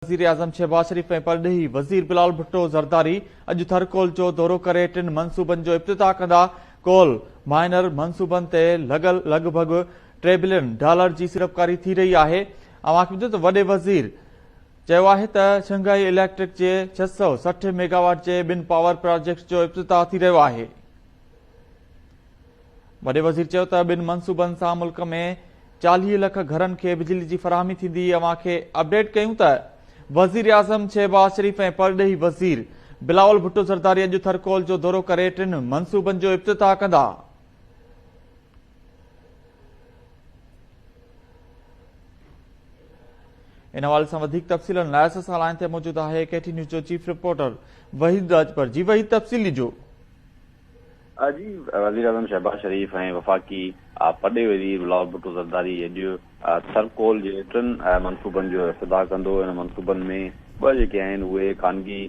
وزيراعظم شهباز شريف ۽ پرڏيهي وزير بلاول ڀٽو زرداري اڄ ٿر ڪول جو دورو ڪري ٽن منصوبن جو افتتاح ڪندا، ڪول مائنر منصوبن تي لڳل لڳ ڀڳ ٽي بلين ڊالر جي سيڙپڪاري ٿي رهي آهي، اوهان کي ٻڌايو ته وڏي وزير چيو آهي ته شنگهائي اليڪٽرڪ جي 660 ميگاواٽ جي ٻن پاور پراجيڪٽس جو افتتاح ٿي رهيو آهي. وڏي وزير چيو ته ٻن منصوبن سان ملڪ ۾ 40 لک گهرن کي بجلي جي فراهمي ٿيندي، اوهان کي اپڊيٽ ڪيون ته وزيراعظم شهباز شريف ۽ پرڏيهي وزير بلاول ڀٽو زرداري اڄ ٿرڪول جو دورو ڪري ٽن منصوبن جو افتتاح ڪندا. ان حوالي سان وڌيڪ تفصيلن لاء اسان سان لائين تي موجود آهي ڪي ٽي نيوز جو چيف رپورٽر وحيد راڄپر جي وحيد تفصيل ڏجو. جي وزيراعظم شهباز شريف ۽ وفاقي پرڏيهي وزير بلاول ڀٽو زرداري اڄ ٿر ڪول جي ٽن منصوبن جو افتتاح ڪندو، ان منصوبن ۾ ٻه جيڪي آهن اهي خانگي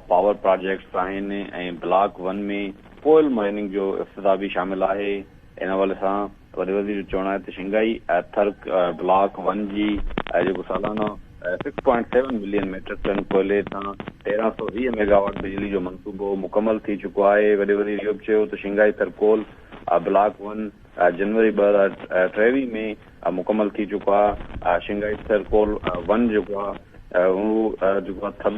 پاور پراجيڪٽس آهن ۽ بلاڪ ون ۾ ڪوئل مائننگ جو افتتاح به شامل آهي، ان حوالي سان وڏي وزير جو چوڻ آهي ته شنگهائي ٿر بلاڪ ون جي جيڪو سالانو six point seven million metric ton ڪوئلي سان 1320 ميگاواٽ بجلي جو منصوبو مڪمل ٿي چڪو آهي. وڏي وزير اهو به چيو ته Shanghai Thar coal block one جنوري 2023 ۾ مڪمل ٿي چڪو آهي. شنگهائي ٿر ڪول ون جيڪو آهي اهو جيڪو آهي ٿل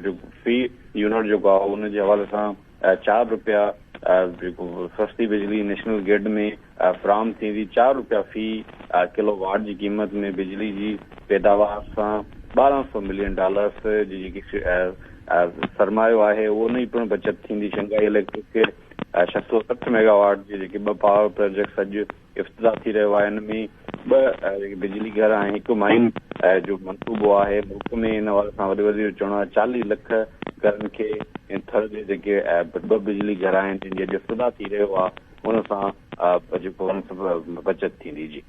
جيڪو في يونٽ جيڪو آهي ان جي حوالي سان چار رپيا جيڪو سستي بجلي نيشنل گرڊ ۾ فراهم ٿيندي، چار رپيا في ڪلو واٽ جي قيمت ۾ بجلي جي پيداوار سان 1200 ملين ڊالرز جي جيڪي سرمايو آهي اهو ان جي پڻ بچت ٿيندي، شنگهائي اليڪٽرڪ کي 660 ميگا واٽ جي جيڪي ٻه پاور پراجيڪٽس اڄ افتتاح ٿي رهيو آهي ان ۾ ٻه جيڪي بجلي گهر ۽ هڪ مائن جو منصوبو آهي ملڪ ۾ ان حوالي سان وڏي وزير جو چوڻ آهي 40 لک گهرن کي ٿر جي جيڪي ٻه بجلي گهر آهن جن جي اڄ افتتاح ٿي رهيو آهي ان سان جيڪو بچت ٿيندي جي.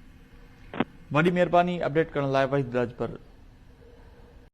وڏي مهرباني اپڊيٽ ڪرڻ لاء وحيد راڄپر.